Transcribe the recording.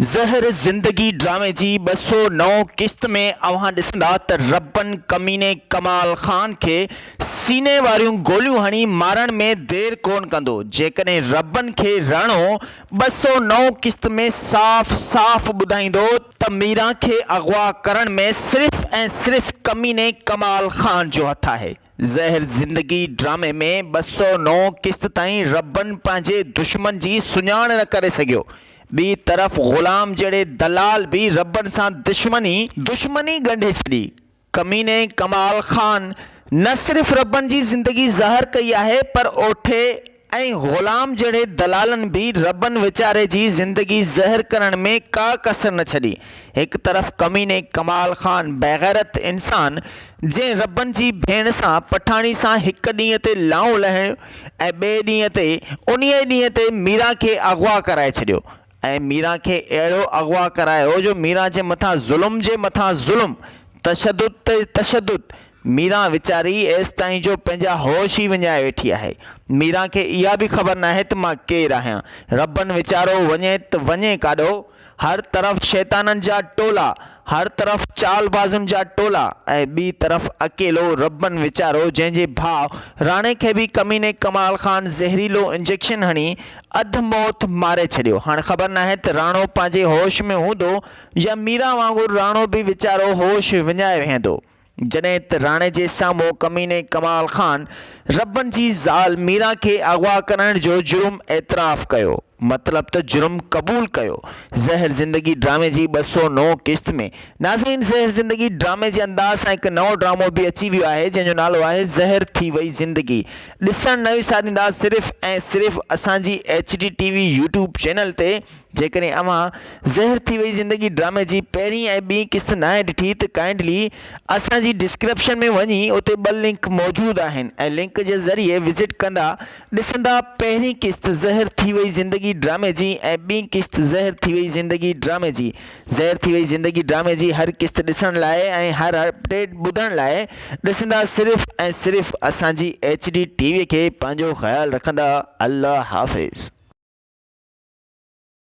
زهر زندگي ڊرامي جي 209 قسط ۾ اوهان ڏسندا ته ربن ڪميني ڪمال خان کي سيني واريون گوليون هڻي مارڻ ۾ دير ڪون ڪندو جيڪڏهن ربن کي راڻو 209 قسط ۾ صاف صاف ٻڌائيندو ته ميران کي اغوا ڪرڻ ۾ صرف ۽ صرف ڪميني ڪمال خان جو هٿ آهي. زهر زندگي ڊرامي ۾ 209 قسط تائين ربن پنهنجي دشمن جي سڃاڻ نه ڪري سگهيو. ٻي طرف غلام جهڙي دلال به ربن سان دشمني دشمني ڳنڍي ڇڏي. ڪميني ڪمال خان نه صرف ربن جي زندگي زهر ڪئي آهي پر اوٺي ۽ غلام جهڙي دلالن به ربن ويچاري جي زندگي زهر ڪرڻ ۾ ڪا ڪسر نه ڇڏي. هڪ طرف ڪميني ڪمال خان بيغيرت انسان جنهن ربن جي ڀيڻ سان پٺاڻي سان هڪ ڏينهن تي لائون لهيو ۽ ٻئي ڏينهن تي انهيء ئي ڏينهن تي ميران کي اغوا ڪرائي ڇڏيو ۽ ميران کي اهڙو اغوا ڪرايو جو ميران جي مٿان ظلم جي مٿان ظلم، تشدد تي تشدد، ميران ويچاري ايستائين جو پنهنجا هوش ئي وڃائي ويٺي آهي. ميران کي اها به خبر ناهي ته مان ڪير آهيان. ربن ويچارو وڃي ته وڃي ڪاڏو؟ هر طرف شيطانن جا ٽولا، هر طرف چالبازن جا ٽولا ۽ ٻي طرف اڪيلو ربن ويچارو جنهن جي ڀاء راڻي کي به ڪميني ڪمال خان زهريلو انجيڪشن هڻي اڌ موت ماري ڇڏيو. هاڻ خبر ناهي ته راڻو پنهنجي هوش ۾ هوندو يا ميران وانگر راڻو به ويچارو هوش وڃائي ويهندو. جڏهن ته راڻي جي سامهون ڪميني ڪمال خان ربن جي زال ميران کي اغوا ڪرائڻ جو جرم اعتراف ڪيو. مطلب ته جرم قبول ڪيو. زهر زندگي ڊرامي جي 209 قسط ۾ ناظرين زهر زندگي ڊرامي جي انداز سان هڪ نئون ڊرامو به اچي ويو آهي جنهن جو نالو آهي زهر ٿي وئي زندگي ڏسڻ نه وساريندا صرف ۽ صرف اسان جي H D T V YouTube channel تي جيڪڏهن اوهان زهر ٿي وئي زندگي ڊرامي جي پهرين ۽ ٻي قسط ناهي ڏٺي ته ڪائنڊلي اسان جي ڊسڪرپشن ۾ وڃي اتي ٻه لنڪ موجود آهن ۽ لنڪ جي ذريعي وزٽ ڪندا ڏسندا پهرين قسط زهر ٿي وئي زندگي ڊرامي جي ۽ ٻي قسط زهر ٿي وئي زندگي ڊرامي جي زهر ٿي وئي زندگي ڊرامي جي هر قسط ڏسڻ لاء ۽ هر اپڊيٽ ٻڌڻ لاء ڏسندا صرف ۽ صرف اسان جي ايڇ ڊي ٽي وي کي پنهنجو خيال رکندا الله حافظ.